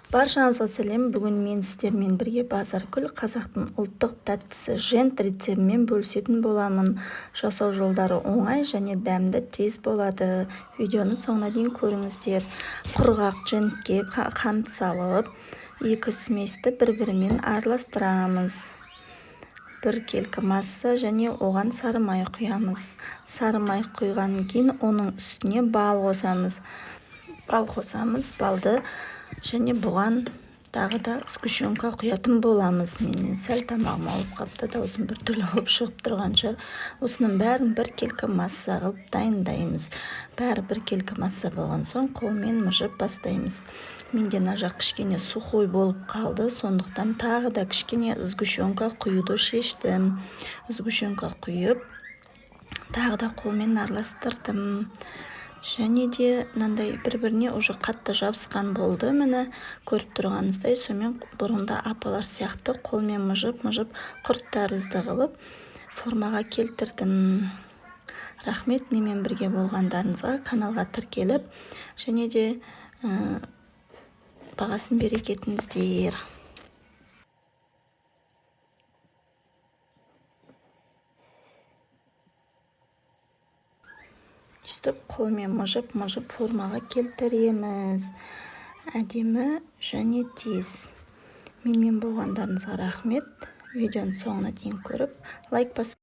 Баршаңызға сәлем! Бүгін мен сіздермен бірге Базаркүл қазақтың ұлттық тәттісі жент рецебімен бөлісетін боламын. Жасау жолдары оңай және дәмді, тез болады. Видеоны соңына дейін көріңіздер. Құрғақ жентке қант салып, екі сместі бір-бірімен араластырамыз. Біркелкі масса және оған сары май құямыз. Сары май құйғаннан кейін оның үстіне бал қосамыз. Бал қосамыз, балды және бұған тағы да сгущенка құятын боламыз. Менен сәл тамағым ауырып қапты, даусым біртүрлі болып шығып тұрған шығар. Осының бәрін біркелкі масса қылып дайындаймыз. Бәрі біркелкі масса болған соң, қолмен мыжып бастаймыз. Менде мына жақ кішкене сухой болып қалды, сондықтан тағы да кішкене сгущенка құюды шештім. Сгущенка құйып, тағы да қолмен араластырдым. Және де мынандай бір-біріне уже қатты жабысқан болды, міне, көріп тұрғаныңыздай. Сонымен, бұрында апалар сияқты қолмен мыжып-мыжып, құрт тәрізді қылып формаға келтірдім. Рахмет менімен бірге болғандарыңызға. Каналға тіркеліп және де бағасын бере кетіңіздер. Өйстіп қолмен мыжып-мыжып формаға келтіреміз. Әдемі және тез. Менімен болғандарыңызға рахмет. Видеоның соңына дейін көріп, лайк басып